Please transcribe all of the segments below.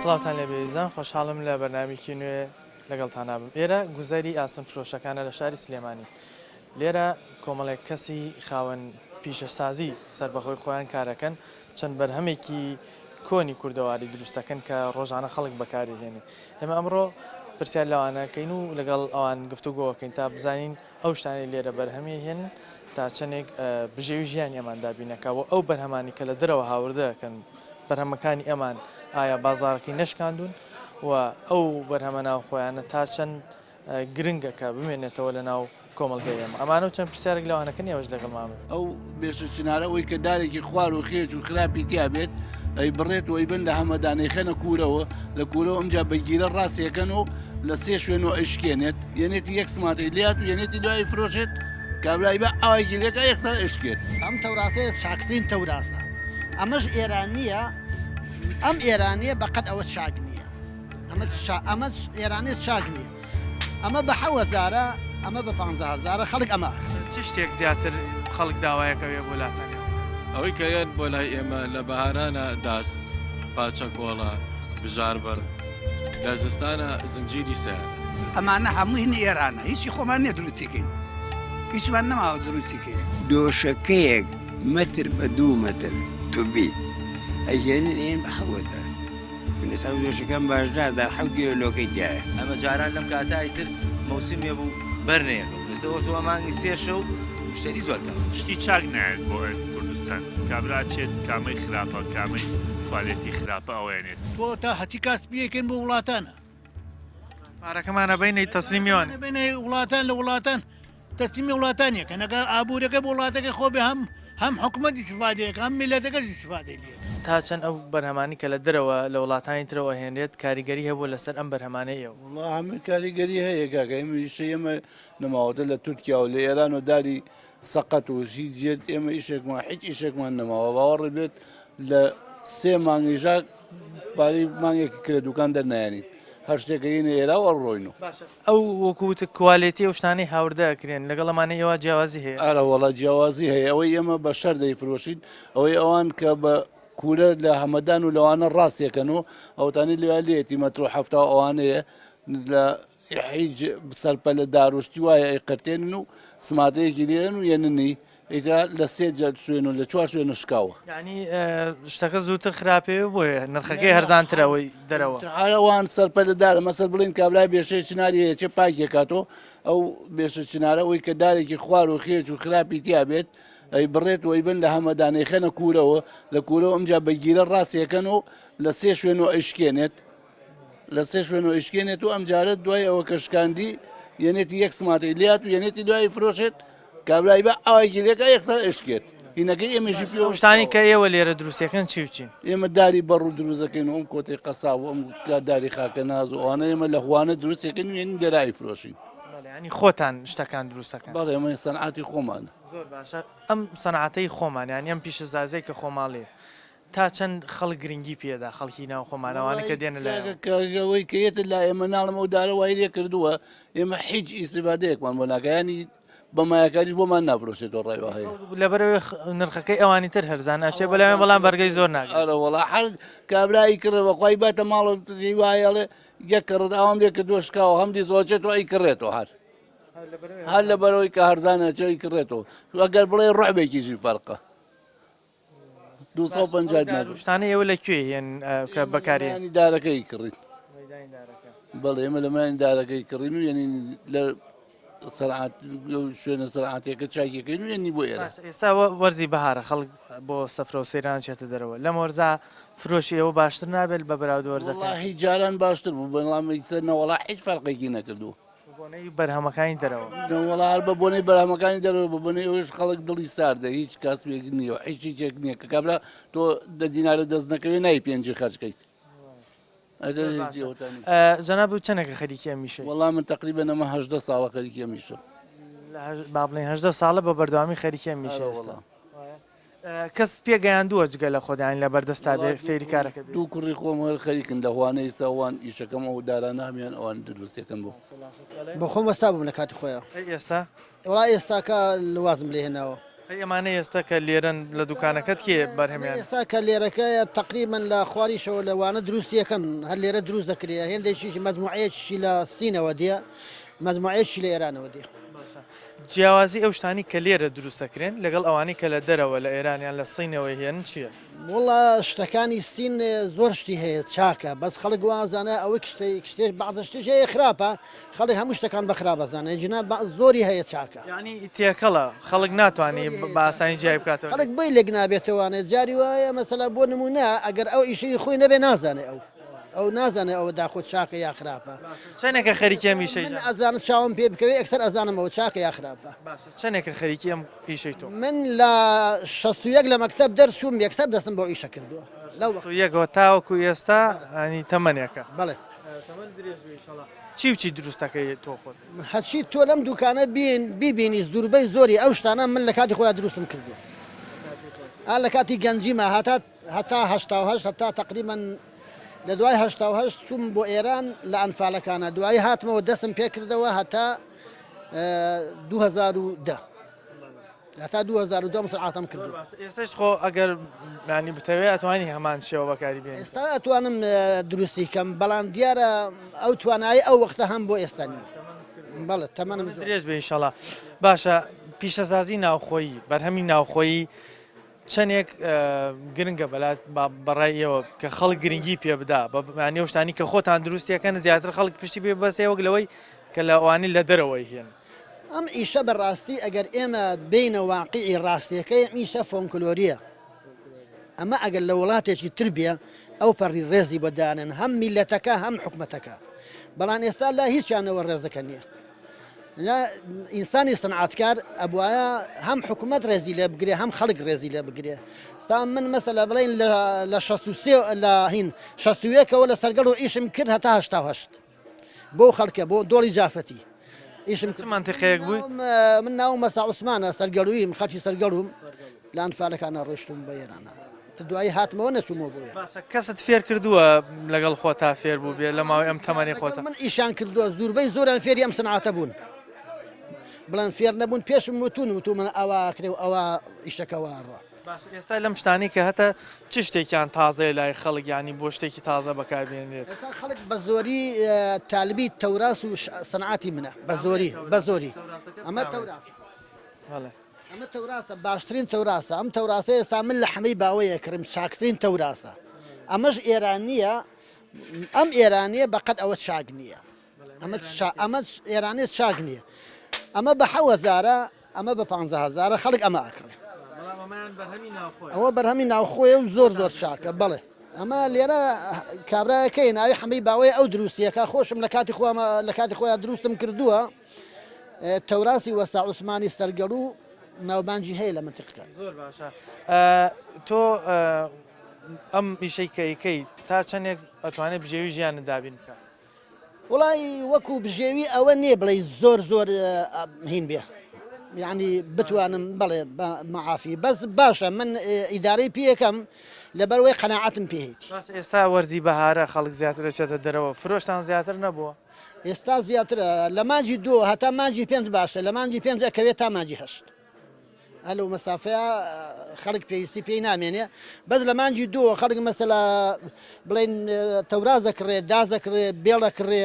سڵاوتان لێبێ ئیزان خۆشحاڵم لە بەرنامەیەکی نوێ لەگەڵتانا بم ئێرە گوزەری ئاسن فرۆشەکانە لە شاری سلێمانی لێرە کۆمەڵێک کەسی خاوەن پیشەسازی سەربەخۆی خۆیان کارەکەن چەند بەرهەمێکی کۆنی کوردەواری دروستەکەن کە ڕۆژانە خەڵک بەکاری هێنێ ئێمە ئەمڕۆ پرسیار لەوانەکەین و لەگەڵ ئەوان گفتوگۆکەین تا بزانین ئەو شتانەی لێرە بەرهەمی هێنن تا چەندێک بژێوی ژیانی ئەمان دابین ئەکا و ئەو بەرهەمانی کە لە دەرەوە هاوردە ئەکەن بەرهەمەکانی ئەمان ئایا بازاڕەکەی نەشکاندوون و ئەو بەرهەمە ناوخۆیانە تا چەند گرنگە کە بمێنێتەوە لە ناو کۆمەڵگەی ئێمە ئەمانە و چەند پرسیارێک لەوانەکەن ئێوەش لەگەڵمان بن. ئەو بێشە چنارە ئەوەی کە دارێکی خوار و خێچ و خراپی تیا بێت ئەیبڕێت و ئەیبەن لە هەمەدان ئەیخەنە کوورەوە لە کوورەوە ئەمجا بە گیرە ڕاستیەکەن و لە سێ شوێن و ئەیشکێنێت یەنێتی یەک سماتەی لات و یەنێتی دوای فرۆشێت کابرای بە ئاوایکی لێکە یەکسەر ئەشکێت. ئەم تەوراسەیە چاکترین تەوراسە ئەمەش ئێرانیە ئەم ئێرانیە بەقەد ئەوە چاک نییە ئەمە ئەمە ئێرانیە چاک نییە ئەمە بە حەوەزارە ئەمە بە پانزەهزارە خەڵک ئەمە. چ شتێک زیاتر خەڵک داوایەکەوێ بۆ لاتان؟ ئەوەی کە یەن بۆ لای ئێمە لە بەهارانە داس، پاچە کۆڵە، بژاربڕ، لە زستانە زنجیری سەیارە. ئەمانە هەمووی هن ئێرانە هیچی خۆمان نیە دروستی کەین هیچمان نەماوە دروستی کەین. دۆشەکەیەک مەتر بە دوو مەتر توبی ئەیهێنن ئێن بە حەوەتە. من ئێستا دۆشەکەم باش نازانم حەوت کیلۆ لۆکەی تیایە. ئەمە جاران لەم کاتە ئیتر مەوسیمێ بوو بەر نەیەکەوت ئێستا وەتوە مانگی سێ شەو مشتەری زۆر کەمە. شتی چاک نایەت بۆ کوردستان کابرا ئەچێت کامەی خراپە کامەی کوالێتی خراپە ئەوەیەنێت. تۆ تا هەچی کاسپیەکەن بۆ وڵاتانە. پارەکەمان ئەبەینەی تەسلیمی وان. ئەبەینەی وڵاتان لە وڵاتان تەسلیمی وڵاتان یەکەن ئەگەر ئابوورەکە بۆ وڵاتەکە خۆ بێ هەم هەم حکومەت ئیستیفادەیەک هەم میللەتەکەش ئیستیفادەی لێ. تا چەند ئەو بەرهەمانەی کە لە دەرەوە لە وڵاتانی ترەوە ئەهێنرێت کاریگەری هەبووە لەسەر ئەم بەرهەمانەی ئێوە؟ وەڵا هەمووی کاریگەری هەیە کاکە ئێمە ئیشەی ئێمە نەماوەتە لە تورکیا و لە ئێران و داری سەقەت و هیچ جێت ئێمە ئیشێکمان هیچ ئیشێکمان نەماوە باوەڕی بێت لە سێ مانگیژا پارەی مانگێکی کرێ دوکان دەرنایەنین هەر شتێکە یینە ئێرا و ئەڕۆین و. باشە ئەو وەکو وتت کوالێتی ئەو شتانەی هاوردە ئەکرێن لەگەڵ ئەمانەی ئێوە جیاوازی هەیە؟ ئەرە وەڵا جیاوازی هەیە ئەوەی ئێمە بە شەر دەیفرۆشین ئەوەی ئەوان کە بە کوورە لە هەمەدان و لەوانە ڕاستێکەن و ئەوتانی لێ لێتی مەترۆ حەفتا و ئەوانەیە لە هیچ سەرپەلە دار و شتی وایە ئەیقرتێنن و سماتەیەکی لێن و یەننی ئیتر لە سێ جەد شوێن و لە چوار شوێن و شکاوە. یانی شتەکە زووتر خراپێ بۆیە نرخەکەی هەرزانترە ئەوەی دەرەوە. ئەوان سەرپەلە دارە مەسەر بڵین کابرای بێشەی چناری هەیە چێ پاکی کاتۆ ئەو بێشە چنارە ئەوی کە دارێکی خوار و خێچ و خراپی تیا بێت ئەی بڕێت و ئەیبەن لە هەمەدان ئەیخەنە کوورەوە لە کوورەوە ئەمجا بە گیرە ڕاستیەکەن و لە سێ شوێن و ئەیشکێنێت لە سێ شوێن و ئەیشکێنێت و ئەمجارە دوای ئەوە کە شکاندی یەنێتی یەک سماتەی لات و یەنێتی دوای فرۆشێت کابرای بە ئاوایکی لێکا یەکسەر ئەشکێت هینەکەی ئێمەشی پێ ئەو شتانی کە ئێوە لێرە دروستەکەن چی و چین؟ ئێمە داری بەڕوو دروستەکەین و ئەم کۆتەی قەساب و ئەم داری خاکە ناز و ئەوانە ئێمە لە هوانە دروستەکەین و یەنی لێرە ئەیفرۆشین. بەڵێ یانی خۆتان شتەکان دروستەکەن؟ بەڵێ ئەمە سەنعاتی خۆمانە. زۆر باشە ئەم سەنعاتەی خۆمان یانی ئەم پیشەسازیەی کە خۆماڵیە تا چەند خەڵک گرنگی پێدا خەڵکی ناو خۆمان ئەوانەی کە دێنە لای ئەوە؟ ئەوەی کە یەتە لای ئێمە ناڵم ئەو دارە وای لێ کردووە ئێمە هیچ ئیسیفادەیەکمان بۆ ناکا یانی بە مایەکاریش بۆمان نافرۆشێتەوە ڕای وا هەیە. لەبەرئەوەی نرخەکەی ئەوانی تر هەرزانە ئەچێ بۆ لای بەڵام بەرگەی زۆر ناگرێت. ئەرە وەڵا هەر کابرا ئەیکڕێ بەخوای باتە ماڵەوە پێی وایە ئەڵێ یەک کەڕەت ئاوام لێ کردووە شکاوە هەم دیزۆچێتەوە ئەیکڕێتەوە هەر هەر لەبەرئەوەی کە هەرزانە ئەچێ ئەیکڕێتەوە ئەگەر بڵێ ڕوعبێکیشی فەرقە. 250 دینار. شتانە ئێوە لە کوێ هێن کە بەکاری دارەکەی کڕین بەڵێ ئێمە لە مانی دارەکەی کڕین و یعنی لە سەرعات شوێنە سەرعاتێکە چاکیەکەین و یعنی بۆ ئێرە ئێستا وەرزی بەهارە خەڵک بۆ سەفرە و سەیران چێتە دەرەوە لەم وەرزا فرۆشی ئێوە باشتر نابێت بە بەراورد وەرزەکە وەڵاهی جاران باشتر بوو بەڵام ئیستا نەوەڵا هیچ فەرقێکی نەکردووە بۆنەی بەرهەمەکانی دەرەوە. وەڵا هەر بە بۆنەی بەرهەمەکانی دەرەوە بە بۆنەی ئەوەش خەڵک دڵی ساردە هیچ کاسبێک نییە و هیچ هیچێک نییە کە کابرا تۆ دە دینارە دەست نەکەوێ نای پێنجی خەرج کەیت. جەناب چەندێکە خەریکی ئەم ئیشەی؟ وەڵا من تقریبا ئەمە هەژدە ساڵە خەریکی ئەم ئیشەم. با بڵێین هەژدە ساڵە بە بەردەوامی خەریکی ئەم ئیشەی ئێستا. کەس پێگەیاندووە جگە لە خۆت یانی لەبەردەستا بێ فێری کارەکە بێ؟ دوو کوڕی خۆم هەر خەریکن لە هوانە ئیستا وان ئیشەکەم ئەو دارانە هەمیان ئەوان دروستیەکەن بۆ. بۆ خۆم وەستا بووم لە کاتی خۆیا. ئەی ئێستا؟ وەڵا ئێستاکە وازم لێ هێناوە. ئەی ئەمانەی ئێستا کە لێرەن لە دوکانەکەت کێ بەرهەمیان؟ ئێستا کە لێرەکەیە تەقریبەن لە خواریشەوە لە وانە دروستیەکەن هەر لێرە دروست دەکرێ هێندێکیش مەجموعەیەکیشی لە سینەوە دێ مەجموعەیەکیشی لە ئێرانەوە دێ. باشە جیاوازی ئەو شتانەی کە لێرە دروست دەکرێن لەگەڵ ئەوانەی کە لە دەرەوە لە ئێران یان لە سینەوە هێنن چییە؟ وەڵا شتەکانی سین زۆر شتی هەیە چاکە بەس خەڵک وازانە ئەوەی کشتەی کشتێ بەعزە شتیش هەیە خراپە خەڵک هەموو شتەکان بە خراپ ئەزانێ جنا بە زۆری هەیە چاکە. یانی تێکەڵە خەڵک ناتوانێ بە ئاسانی جیای بکاتەوە. خەڵک بۆی لێک نابێتەوانێ جاری وایە مەسەلا بۆ نموونە ئەگەر ئەو ئیشەی خۆی نەبێ نازانێ ئەو ئەو نازانێ ئەوە داخۆ چاکە یا خراپە. چەنێکە خەریکی ئەم ئیشەی؟ من ئەزانم چاوم پێ بکەوێ یەکسەر ئەزانم ئەوە چاکە یا خراپە. باشە چەنێکە خەریکی ئەم ئیشەی تۆ؟ من لە 61 لە مەکتەب دەرچووم یەکسەر دەستم بەو ئیشە کردووە. لەو وەختە. 61ەوە تاوەکو ئێستا ینی تەمەنێکە. بەڵێ. تەمەن درێژ بێ ئیشەڵا. چی و چی دروست دەکەی تۆ خۆت؟ هەرچی تۆ لەم دوکانە بین بیبینی زوربەی زۆری ئەو شتانە من لە کاتی خۆیا دروستم کردووە. ئا لە کاتی گەنجیما هەتا هەتا 88 هەتا تەقریبەن لە دوای 88 چووم بۆ ئێران لە ئەنفالەکانە دوایی هاتمەوە دەستم پێکردەوە هەتا 2010 هەتا 2010 مسرعاتم کردو. ئێستاش خۆ ئەگەر ینی بتەوێ ئەتوانی هەمان شێوە بەکاری بێنی. ئێستا ئەتوانم دروستی کەم بەڵام دیارە ئەو توانایی ئەو وەختە هەم بۆ ئێستا نییە. بەڵێ تەمەنم زۆر. درێژ بێ ئینشەڵا. باشە پیشەسازی ناوخۆیی بەرهەمی ناوخۆیی چەندێک گرنگە بەلات بەڕای ئێوە کە خەڵک گرنگی پێ بدا بە ئەو شتانی کە خۆتان دروستیەکەن زیاتر خەڵک پشتی پێ بەسێ وەک لەوەی کە لە ئەوانی لە دەرەوەی هێن. ئەم ئیشە بە ڕاستی ئەگەر ئێمە بێینە واقیعی ڕاستیەکەی ئەم ئیشە فۆنکلۆریە ئەمە ئەگەر لە وڵاتێکی تر بێ ئەو پەڕی ڕێزی بۆ دانێن هەم میلەتەکە هەم حکومەتەکە بەڵام ئێستا لا هیچیانەوە ڕێزەکە نییە ئینسانی سنعاتکار ئەبواە هەم حکوومەت ڕێزی لێ بگرێ هەم خەڵک ڕێزی لێ بگرێ ستا من مەسەلە بڵین لە 63 لە هین 61ەوە لە سەرگەڵ و ئیشم کرد هەتا 88 بۆ خەڵکە بۆ دۆڵی جافەتی ئیشم چ مەنتیقەیەک بووی؟ من ناوم مەستا عوسمانە سەرگەڵویم خەڵکی سەرگەڵوم لە ئەنفالەکانە ڕۆیشتوم بە ئێرانە دوایی هاتمەوە نەچوومەوە بۆ ئێران. باشە کەست فێر کردووە لەگەڵ خۆتا فێر بوو بێ لە ماوەی ئەم تەمەنی خۆتا؟ من ئیشان کردووە زوربەی زۆریان فێری ئەم سنعاتە بوون بڵێن فێر نەبوون پێشم وتون وتومن ئەوا ئەکرێ و ئەوا ئیشەکە وا ئەڕوا. باشە ئێستا لەم شتانەی کە هەتە چ شتێکیان تازەیە لای خەڵک یانی بۆ شتێکی تازە بەکاربێنرێت؟ ئێستا خەڵک بە زۆری تالبی تەوراس و سنعاتی منە بە زۆری بە زۆری ئەمە تەوراس بەڵێ ئەمە تەوراسە باشترین تەوراسە ئەم تەوراسە ئێستا من لە حەمەی باوەیە کڕیم چاکترین تەوراسە ئەمەش ئێرانیە ئەم ئێرانیە بەقەد ئەوە چاک نییە ئەمە ئەمە ئێرانیە چاک نییە ئەمە بە حەوەزارە ئەمە بە پانزە هەزارە خەڵک ئەمە ئەکڕێ. بەڵام ئەمەیان بەرهەمی ناوخۆیە. ئەوە بەرهەمی ناوخۆیە و زۆر زۆر چاکە بەڵێ. ئەمە لێرە کابرایەکەی ناوی حەمەی باوەیە ئەو دروستیەکە خۆشم لە کاتی خۆمە لە کاتی خۆیان دروستم کردووە تەوراسی وەستا عوسمانی سەرگەڵ و ناوبانگی هەیە لە منتیقەکە. زۆر باشە تۆ ئەم ئیشەی کە ئەیکەی تا چەندێک ئەتوانێت بژێوی ژیانت دابین بکات؟ وڵی وەکو بژێوی ئەوە نییە بڵێ زۆر زۆر هین بێ یعنی بتوانم بڵێ معافی بەس باشە من ئیدارەی پێەکەم لەبەرەوەی قەنەعاتم پێیت باس ئێستا وەرزی بەهارە خەڵک زیاتر دەچێتە دەرەوە فرۆشتان زیاتر نەبووە؟ ئێستا زیاترە لە مانگی دوو هەتا مانگی پێنج باشە لە مانگی پێنج ئەکەوێت تا مانگی هەشت. ئە لەو مەسافەیە خەڵک پێویستی پێی نامێنێ بەس لە مانگی دووە خەڵک مەسەلا بڵێن تەوراز دەکڕێ داز دەکڕێ بێڵ دەکڕێ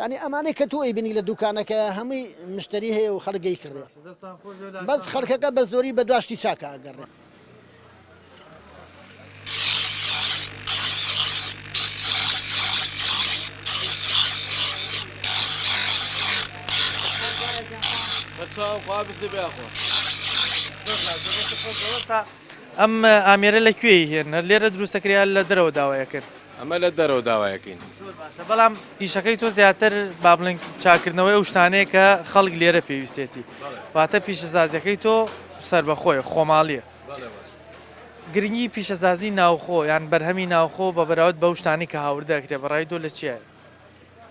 یعنی ئەمانەی کە تۆ ئەیبینی لە دوکانەکە هەمووی مشتری هەیە و خەڵک گەی کڕێ بەس خەڵکەکە بە زۆری بە دواشتی چاکە ئەگەڕێ. ئەم ئامێرە لە کوێی هێن لێرە دروستەکریا لە دەرەوە داوایەکرد ئەمە لە دەرەوە داوایەکەین باشە بەڵام ئیشەکەی تۆ زیاتر با بڵێن چاکردنەوەی ئەو شتانەیە کە خەڵک لێرە پێویستێتی واتە پیشەسازیەکەی تۆ سەربەخۆیە خۆماڵیە گرنگی پیشەسازی ناوخۆ یان بەرهەمی ناوخۆ بە بەراورد بەو شتانەی کە هاوردە ئەکرێ بە ڕای تۆ لە چیایە؟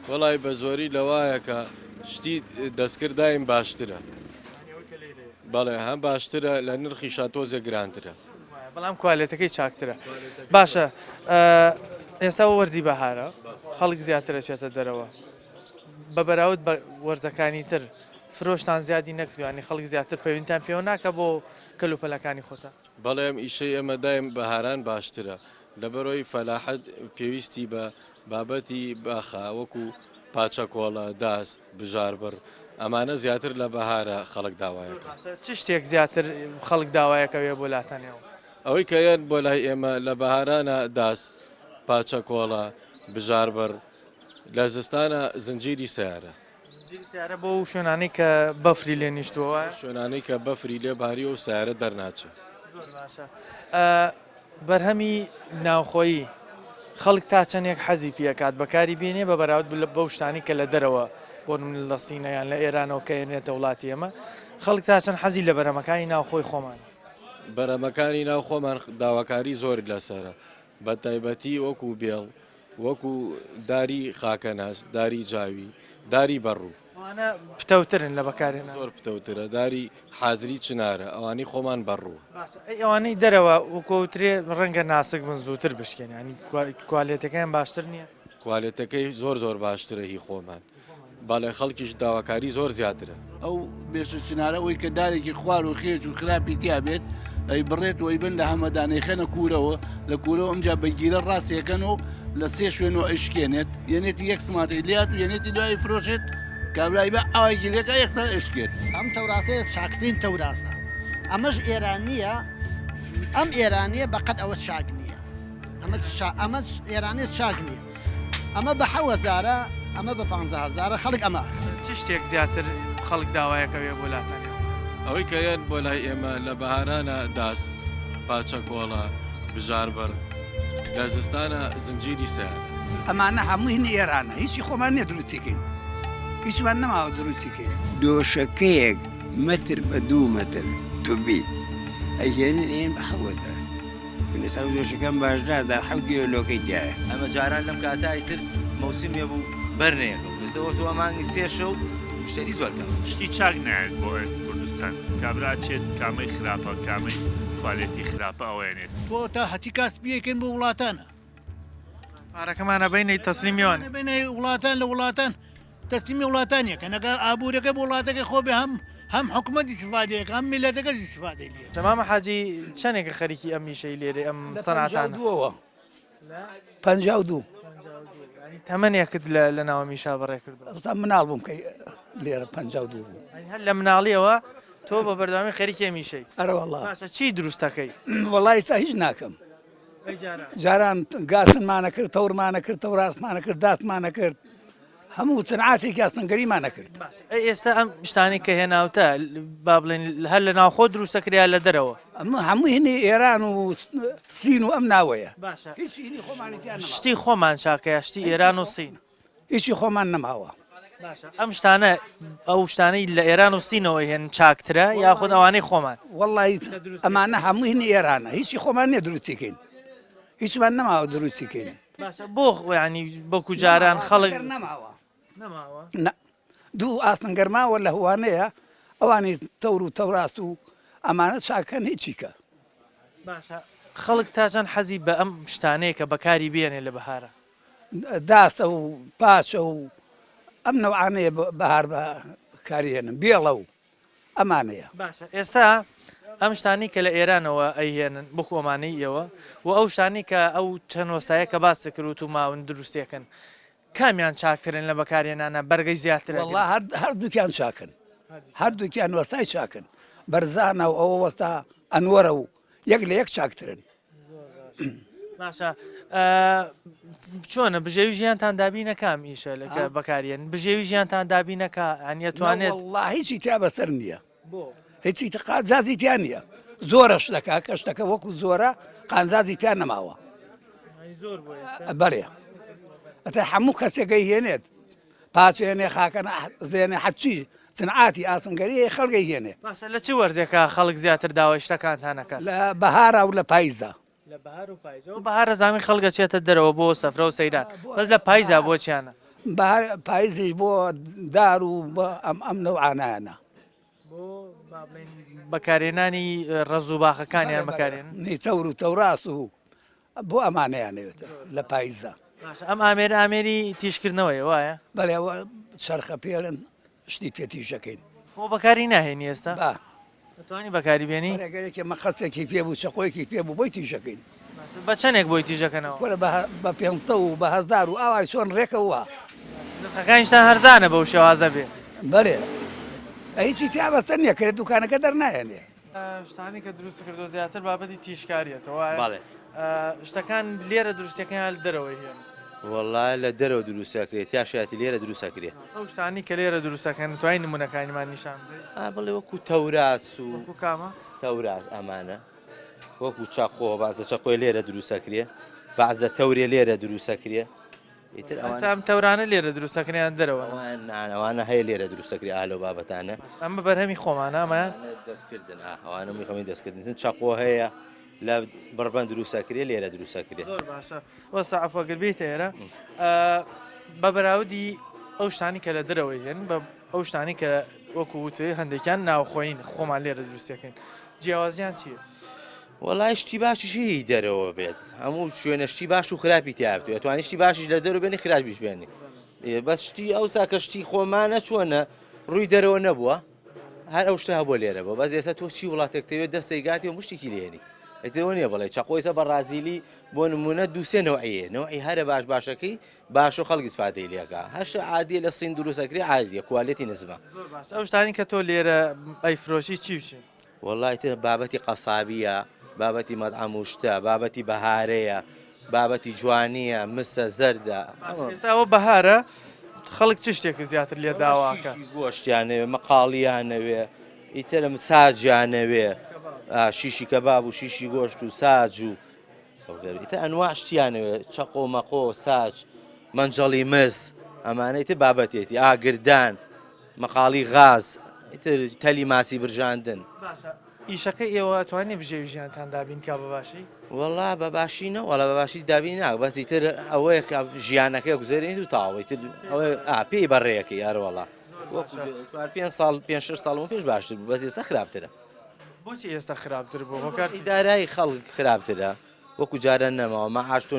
وەڵای بە زۆری لەوایە کە شتی دەستکرد دایم باشترە. بەڵێ هەم باشترە لە نرخیشا تۆزێ گرانترە. بەڵام کوالێتەکەی چاکترە. باشە ئێستا وەرزی بەهارە خەڵک زیاتر ئەچێتە دەرەوە بە بەراورد بە وەرزەکانی تر. فرۆشتان زیادی نەکردوە یانی خەڵک زیاتر پەیوەندیتان پێوە ناکا بۆ کەلوپەلەکانی خۆتان؟ بەڵێ ئەم ئیشەی ئێمە دایم بەهاران باشترە لەبەرئەوەی فەلاحەت پێویستی بە بابەتی باخە وەکو پاچەکۆڵە، داس، بژاربڕ ئەمانە زیاتر لە بەهارە خەڵک داوایەکەن. باشە چ شتێک زیاتر خەڵک داوایەکەوێ بۆ لاتان ئێوە؟ ئەوەی کە یەن بۆ لای ئێمە لە بەهارانە داس، پاچەکۆڵە، بژاربڕ، لە زستانە زنجیری سەیارە. زنجیری سەیارە بۆ ئەو شوێنانەی کە بەفری لێ نیشتووە وایە؟ شوێنانەی کە بەفری لێ باریوە و سەیارە دەرناچێ. زۆر باشە. بەرهەمی ناوخۆیی خەڵک تا چەندێک حەزی پێ ئەکات بەکاری بێنێ بە بەراورد بەو شتانەی کە لە دەرەوە بۆ نمونە لە سینە یان لە ئێرانەوە کە ئێنێتە وڵاتی ئێمە خەڵک تا چەند حەزی لە بەرهەمەکانی ناوخۆی خۆمانە؟ بەرهەمەکانی ناو خۆمان داواکاری زۆری لەسەرە بە تایبەتی وەکو بێڵ وەکو داری خاکەناز، داری جاوی، داری بەڕوو. ئەوانە پتەوترن لە بەکارهێنان. زۆر پتەوترە، داری حازری چنارە، ئەوانەی خۆمان بەڕووە. باشە ئەی ئەوانەی دەرەوە وەکو ئەوترێ ڕەنگە ناسک بن زووتر بشکێن یانی کوالێتەکەیان باشتر نییە؟ کوالێتەکەی زۆر زۆر باشترە هی خۆمان. بەڵێ خەڵکیش داواکاری زۆر زیاترە. ئەو بێشە چنارە ئەوەی کە دارێکی خوار و خێچ و خراپی تیا بێت ئەیبڕێت و ئەیبەن لە هەمەدان ئەیخەنە کوورەوە لە کوورەوە ئەمجا بە گیرە ڕاستیەکەن و لە سێ شوێن و ئەیشکێنێت یەنێتی یەک سماتەی لات و یەنێتی دوای فرۆشێت کابرای بە ئاوایکی لێکا یەکسەر ئەشکێت. ئەم تەوراسەیە چاکترین تەوراسە ئەمەش ئێرانیە ئەم ئێرانیە بەقەد ئەوە چاک نییە ئەمە ئەمە ئێرانیە چاک نییە. ئەمە بە حەوەزارە ئەمە بە پانزەهەزارە خەڵک ئەمە. چ شتێک زیاتر خەڵک داوایەکەوێ بۆ لاتان ئێوە؟ ئەوەی کە یەن بۆ لای ئێمە لە بەهارانە داس، پاچەکۆڵە، بژاربڕ، لە زستانە زنجیری سەیارە. ئەمانە هەموو هینی ئێرانە هیچی خۆمان نیە دروستی کەین هیچمان نەماوە دروستی کەین. دۆشەکەیەک مەتر بە دوو مەتر توبی ئەیهێنن ئێن بە حەوەتە. من ئێستا دۆشەکەم باش نازانم حەوت کیلۆ لۆکەی تیایە. ئەمە جاران لەم کاتە ئیتر مەوسیمێ بوو بەر نەیەکەوت ئێستا وە تۆ مانگی سێ شەو مشتەری زۆر کەمە. شتی چاک نایەت بۆ کوردستان کابرا ئەچێت کامەی خراپە کامەی کوالێتی خراپە ئەوەیەنێت. تۆ تا هەچی کاسبیەکەین بۆ وڵاتانە. پارەکەمان ئەبەینەی تەسلیمی ئەوان. ئەبەینەی وڵاتان لە وڵاتان تەسلیمی وڵاتان یەکەن ئەگەر ئابوورەکە بۆ وڵاتەکە خۆ بێ هەم هەم حکومەت ئیستیفادەیەک هەم میللەتەکەش ئیستیفادەی لێ. مامە حاجی چەنێکە خەریکی ئەم ئیشەی لێرەی ئەم لە سەنعەتانە؟ 52ەوە. 52. یانی تەمەنێکت لە لە ناو ئەم ئیشە بەڕێ کردووە؟ تا مناڵ بووم کە لێرە 52 بوو. یانی هەر لە مناڵیەوە تۆ بە بەردەوامی خەریکی ئەم ئیشەی؟ ئەرە وەڵا. باشە چی دروست دەکەی؟ وەڵا ئیستا هیچ ناکەم. جاران گاسنمانە کرد تەورمانە کرد تەوراستمانە کرد داسمانە کرد هەموو سنعاتێکی ئاسنگەریمانە کرد ئەی ئێستا ئەم شتانەی کە هێناوتە با بڵێن هەر لە ناوخۆ دروستەکریا لە دەرەوە ئەمە هەموو هینی ئێران و سین و ئەم ناوەیە باشە هیچ هینی خۆمانی تیا نەماوە. شتی خۆمان چاکەیە شتی ئێران و سین هیچی خۆمان نەماوە. باشە ئەم شتانە ئەو شتانەی لە ئێران و سینەوە هێن چاکترە یاخود ئەوانەی خۆمان؟ وەڵی ئەمانە هەموو هینی ئێرانە هیچی خۆمان نییە دروستی کەین هیچمان نەماوە دروستی کەین. باشە بۆ ینی بۆکو جاران خەڵک نەماوە نەماوە نە دوو ئاسنگەر ماوە لە هوانەیە ئەوانی تەور و تەوراست و ئەمانە چاکەن هیچیکە. باشە خەڵک تا چەند حەزی بە ئەم شتانەیە کە بەکاری بێنێ لە بەهارە؟ داسە و پاچە و ئەم نەوعانەیە بەهار بە کاری هێنن بێڵە و ئەمانەیە. باشە ئێستا ئەم شتانەی کە لە ئێرانەوە ئەیهێنن وەکو ئەمانەی ئێوە و ئەو شتانەی کە ئەو چەند وەستایە کە باست کرد وتو ماون دروستیەکەن کامیان چاکترن لە بەکارهێنانا بەرگەی زیاتر ئەگرن؟ وەڵا هەردووکیان چاکن هەردووکیان وەستای چاکن بەرزانە و ئەوە وەستا ئەنوەرە و یەک لە یەک چاکترن. باشە چۆنە بژێوی ژیانتان دابینەکە ئەم ئیشە لەکە بەکاریێن بژێوی ژیانتان دابینەکە ئەنیە توانێت والله هیچی تیا بەسەر نییە هیچی قازازی تیا نییە زۆرە شتەکە کە شتەکە وەکو زۆرە قانزازی تیا نەماوە بەڵێ ئەتە هەموو کەسێکەی هێنێت پاچێنێ خاکە زێنێ حەچی سنعاتی ئاسنگەری خەڵگەی هێنێ. باشە لە چ وەرزێکا خەڵک زیاتر داوای شتەکانتان ئەکات؟ لە بەهارا و لە پایزا. لە بەهار و پایز. ئەوە بەهارە زامی خەڵک ئەچێتە دەرەوە بۆ سەفرە و سەیران بەس لە پایزا بۆ چیانە؟ بەهار پایزیش بۆ دار و بۆ ئەم ئەم نەوعانایانە. بۆ با بڵێین بەکارهێنانی ڕەز و باخەکانیان بەکارێن؟ نی تەور و تەوراس و بۆ ئەمانەیان ئەوێت لە پایزا. باشە ئەم ئامێرە ئامێری تیژکردنەوەیە وایە؟ بەڵێ ئەوە چەرخە پێڵن شتی پێ تیژەکەین. بۆ بەکاری ناهێنی ئێستا؟ با. دەتوانی بەکاری بێنی؟ وەرە گەر یەکێ مەقەستێکی پێ بوو چەقۆیەکی پێ بوو بۆی تیژەکەین. باشە بە چەنێک بۆی تیژەکەنەوە؟ کورە بە بە پێنسە و بە هەزار و ئاوای چۆن ڕێکە وا. نرخەکانیشتان هەرزانە بەو شێوازە بێ؟ بەرێ هیچی تیا بەسەر نیە کە لە دوکانەکە دەرنایەنێ. شتانی کە دروست کردوە زیاتر بابەتی تیژکاریەتەوە وایە؟ بەڵێ. شتەکان لێرە دروستەکەن یان لە دەرەوەی هێن؟ وەڵا لە دەرەوە دروست ئەکرێ تیا شایەتی لێرە دروست ئەکرێ. ئەو شتانەی کە لێرە دروست ئەکەن توانی نمونەکانیمان نیشان بدەیت؟ ئا بڵێ وەکو تەوراس و وەکو کامە؟ تەوراس ئەمانە وەکو چەقۆ بەعزە چەقۆی لێرە دروست ئەکرێ بەعزە تەورێ لێرە دروست ئەکرێ ئیتر ئەوان ئێستا ئەم تەورانە لێرە دروست ئەکرێن یان دەرەوە؟ ئەوان نا ئەوانە هەیە لێرە دروست ئەکرێ ئا لەو بابەتانە. ئەمە بەرهەمی خۆمانە ئەمەیان؟ ئەوانە دەستکردن ئا ئەوانە هەمووی خەمی دەستکردن چەقۆ هەیە لە بڕبەند دروست ئەکرێ لێرە دروست ئەکرێ. زۆر باشە وەستا عەفو گەر بێیتە ئێرە بە بەراوردی ئەو شتانی کە لە دەرەوەی هێن بە ئەو شتانی کە وەکو وتێ هەندێکیان ناوخۆین خۆمان لێرە دروستەکەین جیاوازیان چییە؟ وەڵای شتی باشیش هی دەرەوە بێت هەموو شوێنە شتی باش و خراپی تیا بێت ئەتوانی شتی باشیش لە دەرەوە بێنی خراپیش بێنی بەس شتی ئەوسا کە شتی خۆمانە چۆنە ڕووی دەرەوە نەبووە هەر ئەو شتە هەبووە لێرە بووە بەس ئێستا تۆ چی وڵاتێک تەوێت دەستەی گاتی و مشتێکی لێنیت ئیتر ئەوە نییە بڵێ چەقۆ ئیسە بە ڕازیلی بۆ نمونە دووسێ نەوعیە نەوعی هەرە باش باشەکەی باش و خەڵک ئیسفادەی لێکا هەشت عادیە لە سین دروستەکرێ عادیە quality نزمە. زۆر باش ئەو شتانی کە تۆ لێرە ئەیفرۆشی چی و چین؟ وەڵا ئیتر بابەتی قەسابیە بابەتی مەتعەم و شتە بابەتی بەهارەیە بابەتی جوانیە مسە زەردە. باشە ئێستا ئەوە بەهارە خەڵک چ شتێکی زیاتر لێ داواکە؟ شیشی گۆشتیانەوێ مەقاڵیانەوێ ئیترم ساجیانەوێ شیشی کەباب و شیشی گۆشت و ساج و ئیتر ئەنواع شتیانەوێ چەقۆ مەقۆ ساج مەنجەڵی مس ئەمانەی تر بابەتێتی ئاگردان مەقاڵی غاز ئیتر تەلی ماسی برژاندن. باشە ئیشەکەی ئێوە ئەتوانێ بژێوی ژیانتان دابین کا بە باشی؟ وەڵا بە باشی نە وەڵا بە باشی دابین ناکا بەس ئیتر ئەوەیە کە ژیانەکەی گوزەرێنیت و تەواو ئیتر ئەوەیە ئا پێی بەڕێیەکەی ئەرەوەڵا وەکو چوار پێنج ساڵ پێنج شەش ساڵ پێش باشتر بوو بەس ئێستا خراپترە. بۆچی ئێستا خراپتر بوو هۆکار چیە؟ دارایی خەڵک خراپترە وەکو جاران نەماوە مەعاش تۆ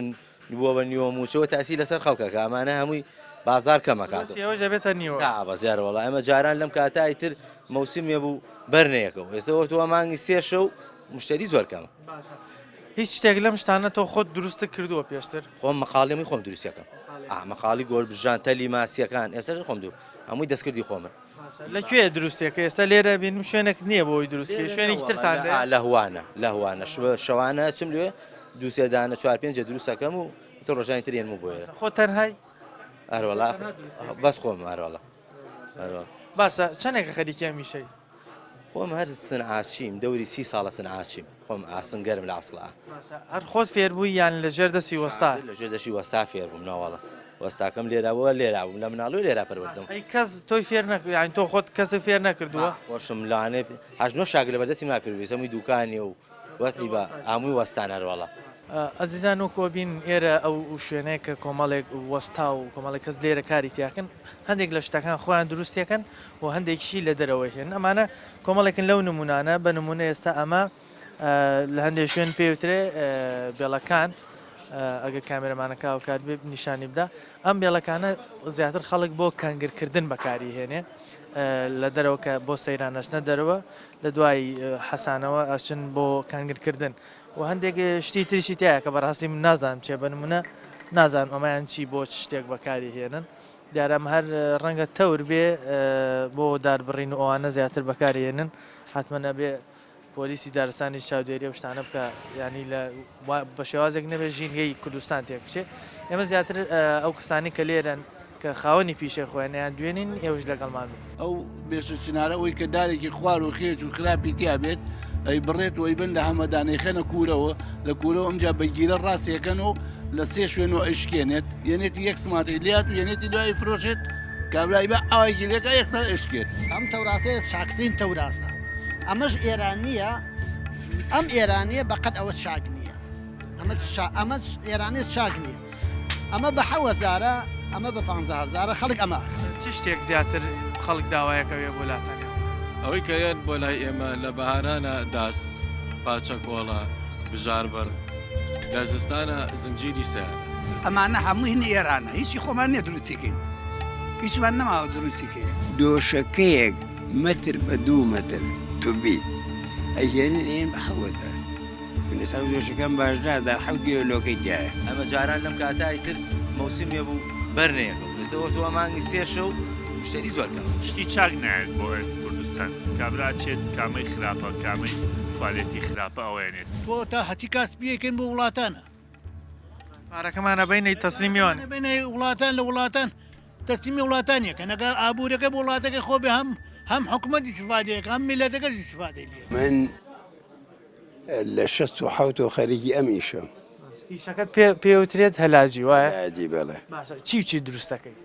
بووە بە نیوە مووچەوە تاسی لەسەر خەڵکەکە ئەمانە هەمووی بازار کەمەکات ئێوەش ئەبێتە نیوە تا بەزیار وەڵا ئێمە جاران لەم کاتای تر مەوسیمێ بوو بەر نەیەکەوە ئێستا وەتوە مانگی سێ شەو مشتری زۆر کەمە. باشە هیچ شتێک لەم شتانە تۆ خۆت دروستت کردووە پێشتر؟ خۆم مەقاڵی خۆم دروستەکەم مەقاڵی گۆشت بژان تەلی ماسیەکان ئێستا خۆم دوو هەمووی دەستکردی خۆمن. لە کوێ دروستەکە ئێستا لێرە بینم شوێنێک نییە بۆی دروستکە شوێنێکی ترتان لە هوانە لە هوانە شەوانە چم لێ دووسێ دانە چوار پێنج دروستەکەم و تۆ ڕۆژانی ترێن و بۆیە خۆ تەنهای ئەروەڵا بەس خۆم ئەروەڵا باشە چەندێکە خەریکی ئەمیشەی خۆم هەر سنعاچیم دەوری سی ساڵە سنعاچیم خۆم ئاسنگەرم لە ئەسڵا. باشە هەر خۆت فێربووی یان لە ژێر دەستی وەستا؟ لە ژێر دەستی وەستا فێر بووم نەوەڵا وەستاکەم لێرا بووە لێرا بووم لە مناڵی لێرا پەروەردەم. ئەی کەس تۆی فێر نەکرد یانی تۆ خۆت کەست فێر نەکردووە؟ خۆشم لەوانەیە هەشت نۆ شاگرد لەبەر دەستی منا فێر بووی هەمووی دووکانی و وەزعی بە هەمووی وەستان هەروەڵا. ئەزیزان وەکو ئەبینن ئێرە ئەو شوێنەیە کە کۆمەڵێک وەستا و کۆمەڵێک کەس لێرە کاری تیاکەن هەندێک لە شتەکان خۆیان دروستیەکەن و هەندێکیشی لە دەرەوەی هێن ئەمانە کۆمەڵێکن لەو نمونانە بە نمونە ئێستا ئەمە لە هەندێک شوێن پێوترێ بێڵەکان ئەگەر کامێرەمانەکە ئەوکات بێ نیشانی بدا ئەم بێڵەکانە زیاتر خەڵک بۆ کەنگرکردن بەکاری هێنێ لە دەرەوە کە بۆ سەیران ئەچنە دەرەوە لە دوای حەسانەوە ئەچن بۆ کەنگرکردن و هەندێک شتی تریشی تایە کە بەڕاستی من نازانم چێ بە نمونە نازانم ئەمەیان چی بۆ چ شتێک بەکاری هێنن دیارە ئەمە هەر ڕەنگە تەور بێ بۆ داربڕین و ئەوانە زیاتر بەکاری هێنن حتمما ئەبێ پۆلیسی دارستانیش چاودێری ئەو شتانە بکا یانی لە بە شێوازێک نەبێت ژینگەی کوردستان تێک بچێ ئێمە زیاتر ئەو کەسانی کە لێرەن کە خاوەنی پیشەی خۆیان یان دوێنین ئێوەش لەگەڵمان بن. ئەو بێشە چنارە ئەوەی کە دارێکی خوار و خێچ و خراپی تیا بێت ئەیبڕێت و ئەیبەن لە هەمەدان ئەیخەنە کوورەوە لە کوورەوە ئەمجا بە گیرە ڕاستیەکەن و لە سێ شوێن و ئەیشکێنێت یەنێتی یەک سماتەی لات و یەنێتی دوای فرۆشێت کابرای بە ئاوایکی لێکا یەکسەر ئەشکێت. ئەم تەوراسەیە چاکترین تەوراسە ئەمەش ئێرانیە ئەم ئێرانیە بەقەد ئەوە چاک نییە ئەمە ئەمە ئێرانیە چاک نییە ئەمە بە حەوەزارە ئەمە بە پانزەهزارە خەڵک ئەمە چ شتێک زیاتر خەڵک داوایەکەوێ بۆ لاتان؟ ئەوەی کە یەن بۆ لای ئێمە لە بەهارانە داس، پاچە کۆڵە، بژاربڕ، لە زستانە زنجیری سەیارە. ئەمانە هەمووی هن ئێرانە هیچی خۆمان نیە دروستی کەین هیچمان نەماوە دروستی کەین. دۆشەکەیەک. مەتر بە دوو مەتر توبی ئەیهێنن ئێن بە حەوەتە من ئێستا دۆشەکەم باش نازار حەو کیلۆ لۆکەی تایە. ئەمە جاران لەم کاتە ئیتر مەوسیمێ بوو بەر نەیەکەوت ئێستا وەتوە مانگی سێ شەو مشتەری زۆر کەمە. شتی چاک نایەت بۆ کوردستان کابرا ئەچێت کامەی خراپە کامەی کوالێتی خراپە ئەوەیەنێت. تۆ تا هەچی کاسپیەکەین بۆ وڵاتانە. پارەکەمان ئەبەینەی تەسلیمی وان. ئەبەینەی وڵاتان لە وڵاتان تەسلیمی وڵاتان یەکەن ئەگە ئابوورەکە بۆ وڵاتەکە خۆ بێ هەم هەم حکومەت ئیستیفادەیەکە هەم میللەتەکەش ئیستیفادەی لێ. من لە 67 خەریکی ئەم ئیشەم. ئیشەکەت پێ پێوترێت هەلاجی وایە؟ هەلاجی بەڵێ. باشە چی و چی دروست دەکەی؟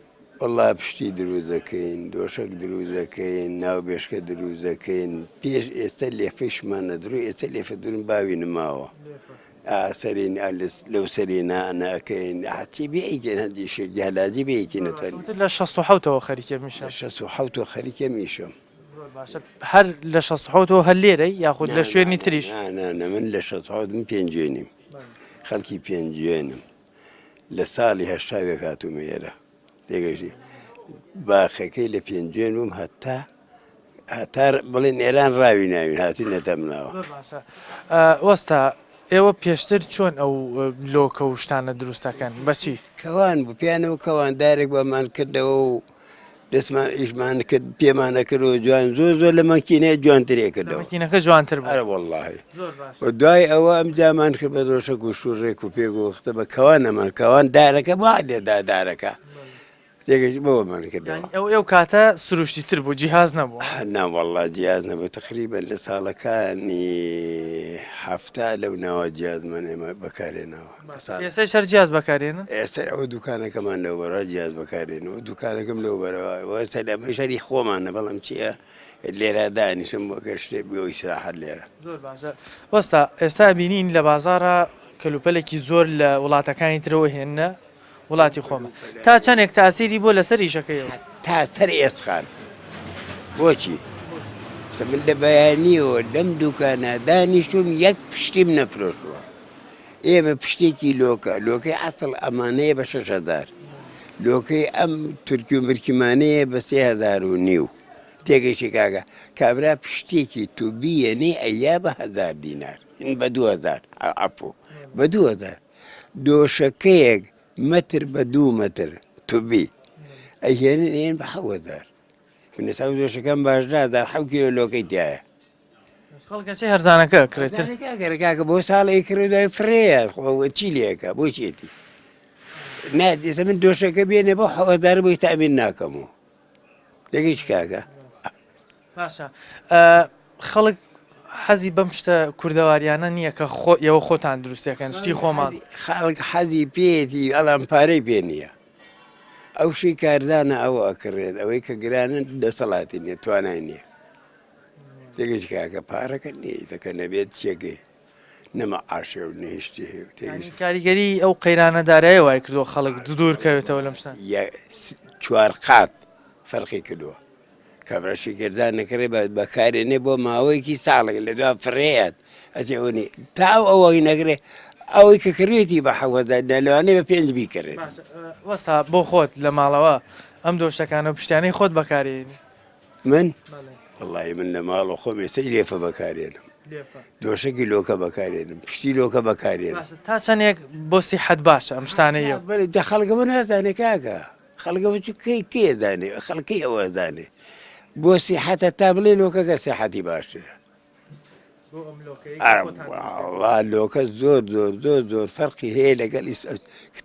وەڵا پشتی دروست دەکەین، دۆشەک دروست دەکەین، ناو بێشکە دروست دەکەین، پێش ئێستا لێفەیشمان نەدروو ئێستا لێفە دروون باوی نماوە. سەرین لەو سەری نا ناکەین هەرچی بێ ئەیکەین هەندی شێکی هەلاجی بێ ئەیکەین نەتوانین. وتت لە 67ەوە خەریکی ئەم ئیشە؟ لە 67ەوە خەریکی ئەم ئیشەم. زۆر باشە هەر لە 67ەوە هەر لێرەی یاخود لە شوێنی تریش؟ نا نا نا من لە 67 من پێنجوێنیم خەڵکی پێنجوێنم لە ساڵی هەشتاوێک هاتوومە ئێرە. تێگەشتی باخەکەی لە پێنجوێن بووم هەتا هەتا بڵێن ئێران ڕاوی ناوین هاتوینەتە مناوە. زۆر باشە وەستا ئێوە پێشتر چۆن ئەو لۆکە و شتانە دروست دەکەن بەچی؟ کەوان بوو پیانەوە کەوان دارێک بەمان کردەوە و دەستمان ئیشمان کرد پێمانە کردەوە جوان زۆر زۆر لە مەکینەیە جوانترێ کردەوە مەکینەکە جوانتر بوو ئەرە وەڵڵاهی و دوای ئەوە ئەم جامان کرد بە دۆشەک و شوور ڕێک و پێک و وەختە بە کەوان ئەمان کەوان دارەکە وا لێدا دارەکە تێگەشت بەوەمان کردەوە ئەو ئەو کاتە سروشتی تر بوو جیهاز نەبوو نا والله جیاز نەبوو تقریبا لە ساڵەکانی حەفتا لەو ناوە جیازمان ئێمە بەکارێناوە ئێستا هەر جیاز بەکارێنن ئێستا ئەو دوکانەکەمان لەو بەرە جیاز بەکارێن و دوکانەکەم لەو بەرەوە ئێستا ئەمە شەری خۆمانە بەڵام چییە لێرە دانیشم بۆ گەر شتێک بۆ ئیسراحەت لێرە. زۆر باشە وەستا ئێستا بینین لە بازاڕا کەلوپەلێکی زۆر لە وڵاتەکانی ترەوە هێننە وڵاتی خۆمان تا چەندێک تاسیری بۆ لەسەر ئیشەکەیەوە؟ تا سەر ئێسقان بۆچی؟ سە من لە بەیانیەوە لەم دوکانە دانیشتوم یەک پشتیم نەفرۆشتووە ئێمە پشتێکی لۆکە لۆکەی عەسڵ ئەمانەیە بە 6000 لۆکەی ئەم تورکی و مرکیمانەیە بە 3000 و نیو تێگەیشتی کاکە کابرا پشتێکی تو بیەنێ ئەیا بە هەزار دینار بە 2000 عەفو بە 2000 دۆشەکەیەک مەتر بە دوو مەتر توبی ئەیهێنن ئێن بە حەوەزار من ئێستا دۆشەکەم باش نازار حەو کیلۆ لۆکەی تایە خەڵک ئەچێ هەرزانەکە ئەکڕێتر کاکە کاکە بۆ ساڵێک کڕی دوای فرەیە خۆ چی لێکە بۆ چێتی نا ئێستا من دۆشەکە بێنێ بۆ حەوەزار بۆی تامین ناکەمەوە دەگەیش کاکە. باشە خەڵک حەزی بەم شتە کوردەواریانە نییە کە خۆ ئێوە خۆتان دروستەکەن شتی خۆمان خەڵک حەزی پێیەتی ئەڵام پارەی پێ نییە ئەو شی کارزانە ئەوە ئەکڕێت ئەوەی کە گرانن دەسەڵاتی نییە توانای نییە تێگەیش کاکە پارەکە نییە دەکە نەبێت چێگەی نە مەعاشێ و نە هیچ شتێ هەیە و تێگەیشت. یانی کاریگەری ئەو قەیرانە دارایە وای کردووە خەڵک دوور کەوێتەوە لەم شتانە. یە چوار قات فەرقی کردووە. کابرا شیگردان نەکڕێ بە بەکارێنێ بۆ ماوەیەکی ساڵێک لە دوا فڕێیات ئەچێ ئەوەنی تا ئەو ئەوەی نەگرێ ئەوەی کە کڕیەتی بە حەوەزار لەوانەیە بە پێنج بیکڕێت. باشە وەستا بۆ خۆت لە ماڵەوە ئەم دۆشەکانە و پشتیانەی خۆت بەکارێنی؟ من؟ وەڵایی من لە ماڵەوە خۆم ئێستا لێفە بەکارێنم دۆشەکی لۆکە بەکارێنم پشتی لۆکە بەکارێنم تا چەندێک بۆ سیحەت باشە ئەم شتانە یە بەرێ دە خەڵکەوە نازانێ کاکە خەڵکەوە چ کەی کێ زانێ خەڵکی ئەوە زانێ بۆ سیحەتە تا بڵێ لۆکەکە سیحەتی باشترە وەڵا لۆکە زۆر زۆر زۆر زۆر فەرقی هەیە لەگەڵ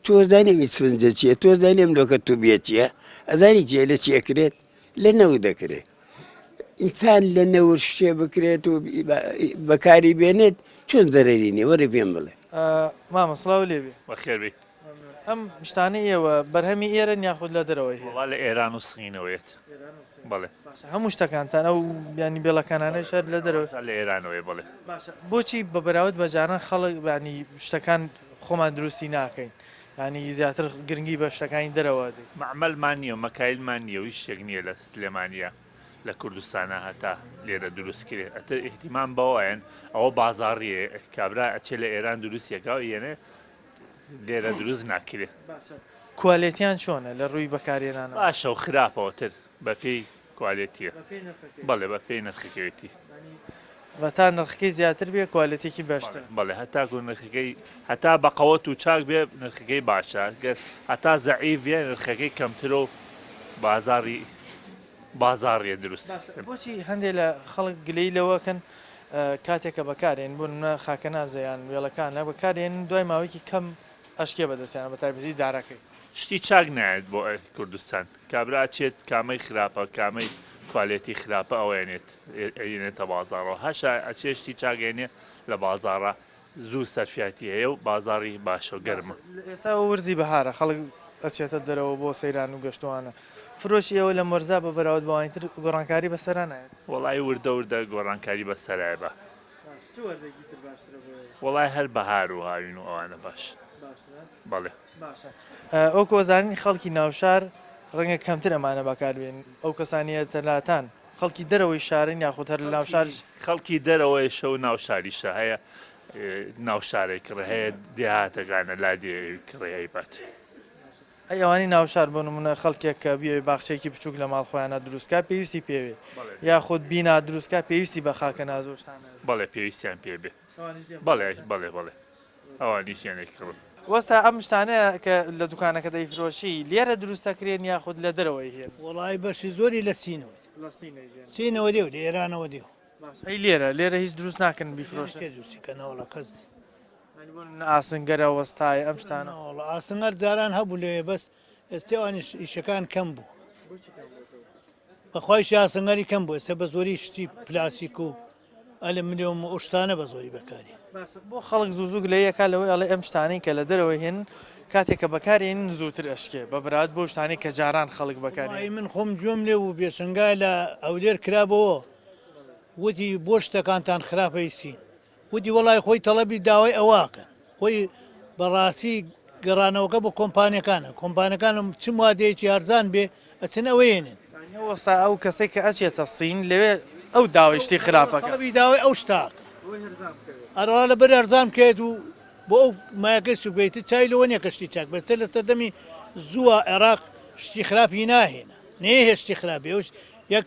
تۆ زانی ئیسفنجە چییە تۆ زانی ئەم لۆکە توبیە چییە ئەزانی چیە لە چی ئەکرێت لە نەوت دەکرێت ئینسان لە نەوت شتێ بکرێت و بەکاری بێنێت چۆن زەرەری نییە وەرە پێم بڵێ مامە سڵاو لێبێ بەخێربێی. ئەم شتانەی ئێوە بەرهەمی ئێرەن یاخود لە دەرەوەی هەیە؟ وەڵا لە ئێران و سینەوە یەت. بەڵێ. باشە هەموو شتەکانتان ئەو یانی بێڵەکانانەش هەر لە دەرەوە؟ لە ئێرانەوەیە بەڵێ. باشە بۆچی بە بەراورد بە جاران خەڵک یانی شتەکان خۆمان دروستی ناکەین یانی زیاتر گرنگی بە شتەکانی دەرەوە دەین؟ مەعمەلمان نییە و مەکایلمان نییە و هیچ شتێک نییە لە سلێمانییە لە کوردستانا هەتا لێرە دروست کرێ ئەتر ئیهتیمام بەوەیەن ئەوە بازاڕییە کابرا ئەچێ لە ئێران دروستیەکا و یەنێ لێرە دروست ناکرێ. باشە کوالێتیان چۆنە لە ڕووی بەکارهێنانەوە؟ باشە و خراپەوە تر بەپێی. کوالێتیە بەڵێ بە پێی نرخەکەوێتی. وەتا نرخەکەی زیاتر بێ کوالێتیەکی باشترە. بەڵێ هەتاکو نرخەکەی هەتا بەقەوەت و چاک بێ نرخەکەی باشە گەر هەتا زەعیف بێ نرخەکەی کەمترە و بازاڕی بازاڕیە دروست. باشە بۆچی هەندێ لە خەڵک گلەیی لەوەکەن کاتێک کە بەکارێن بۆ نمونە خاکەنازە یان وێڵەکانە بەکارێن دوای ماوەیەکی کەم ئەشکێ بەدەستیانە بەتایبەتی دارەکەی. شتی چاک نایەت بۆ کوردستان کابرا ئەچێت کامەی خراپە کامەی کوالێتی خراپە ئەوەیەنێت ئەینێتە بازاڕەوە هەشە ئەچێ شتی چاک ئەینێ لە بازاڕە زوو سەرفیاتی هەیە و بازاڕی باشە و گەرمە. ئێستا وەرزی بەهارە خەڵک ئەچێتە دەرەوە بۆ سەیران و گەشتوانە فرۆشی ئێوە لەم وەرزا بە بەراورد بەوانی تر گۆڕانکاری بەسەرا نایەت؟ وەڵایی وردە وردە گۆڕانکاری بەسەرایە بە. باش چ وەرزێکی تر باشترە بۆ ئێوە؟ وەڵای هەر بەهار و هاوین و ئەوانە باش. باشترە؟ بەڵێ. باشە وەکو ئەزانین خەڵکی ناوشار ڕەنگە کەمتر ئەمانە بەکاربێن ئەو کەسانیە تەلاتان خەڵکی دەرەوەی شارن یاخود هەر لە ناوشاریش خەڵکی دەرەوەیشە و ناوشاریشە هەیە ناوشارێک کڕێ هەیە دێهاتەکانە لادێ کڕێ ئەیبات. ئەی ئەوانەی ناوشار بۆ نمونە خەڵکێک کە بیەوێ باخچەیەکی بچوک لە ماڵ خۆیانا دروست کا پێویستی پێوێ یاخود بینا دروست کا پێویستی بە خاکەناز و شتانە بەڵێ پێویستیان پێ بێ بەڵێ بەڵێ بەڵێ. ئەوانیشیان ئەیکڕن. وەستا ئەم شتانە کە لە دوکانەکە دەیفرۆشی لێرە دروست دەکرێن یاخود لە دەرەوە ئەیهێنن؟ وەڵایی بەشی زۆری لە سینەوە دێ. لە سینەی دێن. سینەوە دێ و لە ئێرانەوە دێ و. باشە ئەی لێرە لێرە هیچ دروست ناکەن بیفرۆشن؟ کێ دروستی کە نەوەڵا کەس. یانی بۆ نمونە ئاسنگەرە وەستایە ئەم شتانە. نەوەڵا ئاسنگەر جاران هەبوو لەوێ بەس ئێستێ ئەوانیش ئیشەکان کەم بوو. بۆچی کەم بۆتەوە؟ بەخوا ئیشی ئاسنگەری کەم بوو ئێستێ بە زۆری شتی پلاسیک و ئەلمنیۆم و ئەو شتانە بە زۆری بەکاری. باشە بۆ خەڵک زوو زوو گلەیی ئەکا لەوەی ئەڵێ ئەم شتانەی کە لە دەرەوە هێنن کاتێک کە بەکاری ئێنن زووتر ئەشکێ بە بەراورد بەو شتانەی کە جاران خەڵک بەکاری وەڵایی من خۆم گوێم لێ بوو پێشەنگا لە هەولێر کرابەوە وتی بۆ شتەکانتان خراپە ی سین وتی وەڵای خۆی تەڵەبی داوای ئەوە ئەکەن خۆی بەڕاستی گەڕانەوەکە بۆ کۆمپانیەکانە کۆمپانەکانم چ مادەیەکی هەرزان بێ ئەچن ئەوەیەنن. یانی وەستا ئەو کەسەی کە ئەچێتە سین لەوێ ئەو داوای شتی خراپەکە. تەڵەبی داوای ئەو شتە ئەکا. ئەرەوەڵا لەبەر هەرزان بکەوێت و بۆ ئەو مایەکەی سوک بێت ئیتر چاوی لەوە نیە کە شتی چاک بێت لە سەردەمی زووە عێراق شتی خراپی ناهێنا نەیهێشت شتی خراپ بێ یەک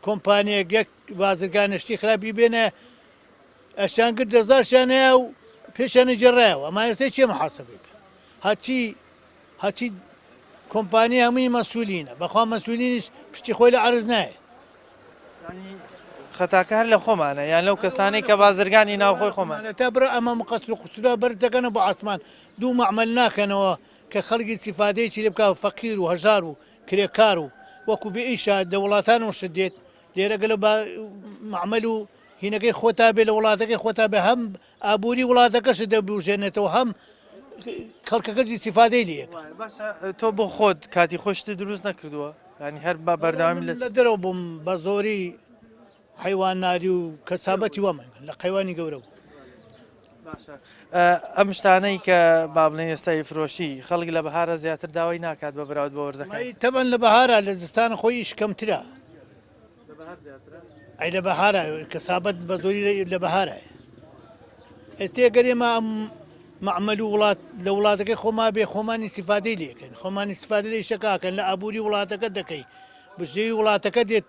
کۆمپانیەک یەک بازرگانە شتی خراپی بێنە ئەشیان گرت جەزاشیان هەیە و پێشیانە گێڕایەوە ئەما ئێستا کێ محاسبەی بکە هەرچی هەرچی کۆمپانیا هەمووی مەسولینە بەخوا مەسولینیش پشتی خۆی لە عەرز نایە خەتاکە هەر لە خۆمانە یان لەو کەسانەی کە بازرگانی ناوخۆی خۆمان تا برا ئەمە مقەسر و قوسرا بەرز دەکەنە بۆ عاسمان دوو مەعمەل ناکەنەوە کە خەڵکی ئیستیفادەیەکی لێ بکا فەقیر و هەژار و کرێکار و وەکو بێ ئیشە لە وڵاتانەوە شت دێت لێرە گەلە با مەعمەل و هینەکەی خۆتا بێ لە وڵاتەکەی خۆتا بێ هەم ئابووری وڵاتەکەشت دەبوژێنێتەوە هەم خەڵکەکەش ئیستیفادەی لێ ئەکا. باشە تۆ بۆ خۆت کاتی خۆی شتت دروست نەکردووە یانی هەر بە بەردەوامی لە لە دەرەوە بووم بە زۆری حەیوان ناری و کەسابەتی وامان لە قەیوانی گەورە بوو. باشە ئەم شتانەی کە با بڵێن ئێستا فرۆشی خەڵک لە بەهارە زیاتر داوای ناکات بە بەراورد بە وەرزەکان تەبەن لە بەهارە لە زستان خۆی ئیش کەمترە ئەی لە بەهارە کەسابەت بە زۆری لە بەهارە ئێستێ گەر ئێمە ئەم معمل و وڵات لە وڵاتەکەی خۆما بێ خۆمانی سیفادەی لەکەن خۆمانی سفادە لە شەکاکەن لە ئابووری وڵاتەکە دەکەی بژێوی وڵاتەکە دێت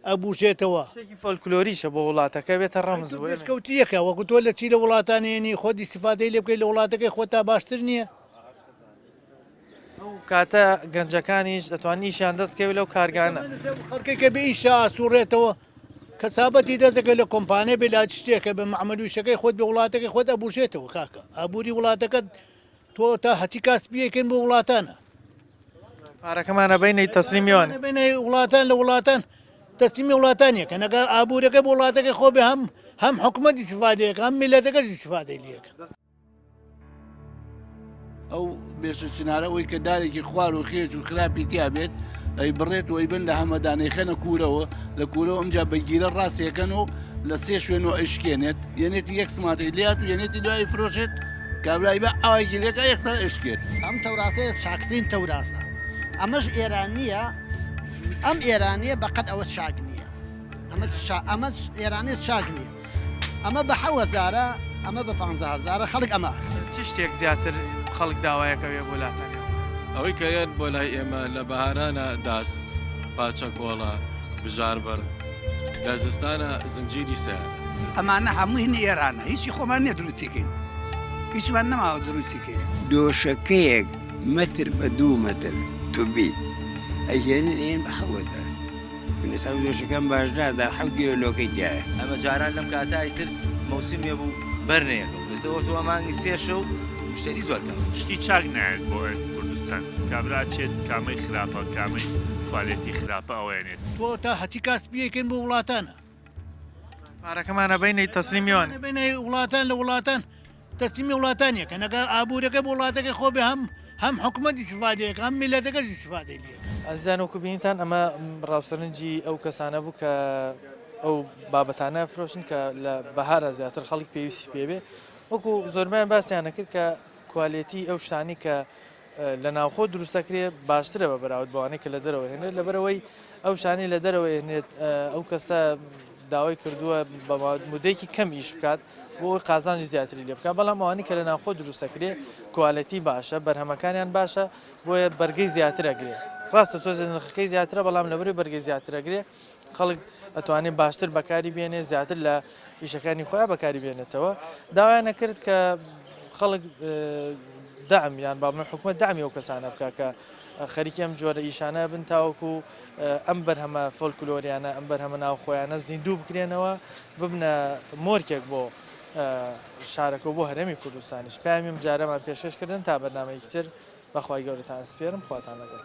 ئەبوژێتەوە. شتێکی فۆلکلۆریشە بۆ وڵاتەکە بێتە ڕەمز بۆ ئێمە. دەستکەوتیەکە وەکو تۆ لە چی لە وڵاتان هێنی خۆت ئیستیفادەی لێ بکەی لە وڵاتەکەی خۆتا باشتر نییە؟ ئەو کاتە گەنجەکانیش دەتوانن ئیشیان دەست کەوێت لەو کارگانە. خەڵکێک کە بێ ئیشە ئاسوڕێتەوە کەسابەتی دەست دەکەوێت لە کۆمپانیا بێ لە شتێکە بە مەعمەل و ئیشەکەی خۆت بێ وڵاتەکەی خۆت ئەبوژێتەوە کاکە ئابووری وڵاتەکەت تۆ تا هەچی کاسپیەکەن بۆ وڵاتانە. پارەکەمان ئەبەینەی تەسلیمی وان. ئەبەینەی وڵاتان لە وڵاتان تەسلیمی وڵاتان یەکەن ئەگەر ئابوورەکە بۆ وڵاتەکەی خۆ بێ هەم هەم حکومەت ئیستیفادەیەکە هەم میللەتەکەش ئیستیفادەی لێکە. ئەو بێشە چنارە ئەوی کە دارێکی خوار و خێچ و خراپی تیا بێت ئەی بڕێت و ئەیبن لە هەمەدان ئەیخەنە کوورەوە لە کوورەوە ئەمجا بە گیرە ڕاستیەکەن و لە سێ شوێن و ئەشکێنێت یەنێتی یەک سماتەی لات و یەنێتی دوای فرۆشێت کابرای بە ئاوایکی لێکا یەکسەر ئەشکێت. ئەم تەوراسەیە چاکترین تەوراسە ئەمەش ئێرانیە ئەم ئێرانیە بەقەد ئەوە چاک نییە ئەمە ئەمە ئێرانیە چاک نییە ئەمە بە حەوەزارە ئەمە بە پانزەهزارە خەڵک ئەمە چ شتێک زیاتر خەڵک داوایەکەوێ بۆ لاتان؟ ئەوەی کە یەن بۆ لای ئێمە لە بەهارانە داس، پاچە کۆڵە، بژاربڕ، لە زستانا زنجیری سەیارە. ئەمانە هەمووی هن ئێرانە هیچی خۆمان نیە دروستی کەین هیچمان نەماوە دروستی کەین. دۆشەکەیەک مەتر بە دوو مەتر توبی ئەیهێنن ئێن بە حەوەتە من ئێستا ئەو دۆشەکەم باش نازانم حەوت کیلۆ لۆکەی تیایە. ئەمە جاران لەم کاتە ئیتر مەوسیمێ بوو بەر نەیەکەوت ئێستا وەتوە مانگی سێ شەو مشتەری زۆر کەمە. شتی چاک نایەت بۆ کوردستان کابرا ئەچێت کامەی خراپە کامەی کوالێتی خراپە ئەوەیەنێت. تۆ تا هەچی کاسپیەکەین بۆ وڵاتانە. پارەکەمان ئەبەینەی تەسلیمی وان. ئەبەینەی وڵاتان لە وڵاتان تەسلیمی وڵاتان یەکەن ئەگەر ئابوورەکە بۆ وڵاتەکە خۆ بێ هەم هەم حکومەت ئیستیفادەی ئەکا هەم میللەتەکەش ئیستیفادەی لێ ئەکا. ئازیزان وەکو بینیتان ئەمە ڕاوسەرنجی ئەو کەسانە بوو کە ئەو بابەتانە فرۆشن کە لە بەهارە زیاتر خەڵک پێویستی پێبێ وەکو زۆربیان باسییانە کرد کە کوالێتی ئەو شتانی کە لە ناوخۆ دروست دەکرێت باشترە بە بەراورد بەوانەی کە لە دەرەوە هێنێت لەبەرەوەی ئەو شانەی لە دەرەوە هێنێت ئەو کەسە داوای کردووە بە مودەیەکی کەم ئیش بکات بۆ ئەوەی قازانجی زیاتری لێ بکات بەڵام ئەوانەی کە لە ناوخۆ دروست دەکرێت کوالێتی باشە بەرهەمەکانیان باشە بۆیە بەرگەی زیاتر ئەگرێ ڕاستە تۆزێ نرخەکەی زیاترە بەڵام لەبەرەوەی بەرگەی زیاتر ئەگرێ خەڵک ئەتوانێت باشتر بەکاری بێنێ زیاتر لە ئیشەکانی خۆیان بەکاری بێنێتەوە داوایان نەکرد کە خەڵک دەعم یان با بڵێم حکومەت دەعمی ئەو کەسانە بکە کە خەریکی ئەم جۆرە ئیشانە بن تاوەکو ئەم بەرهەمە فۆلکلۆریانە ئەم بەرهەمە ناوخۆیانە زیندوو بکرێنەوە ببنە مۆرکێک بۆ شارەکە و بۆ هەرێمی کوردستانیش پەیامی ئەم جارەمان پێشکەش کردن تا بەرنامەیەکی تر بەخوای گەورەتان سپێرم خواتان لەگەڵ.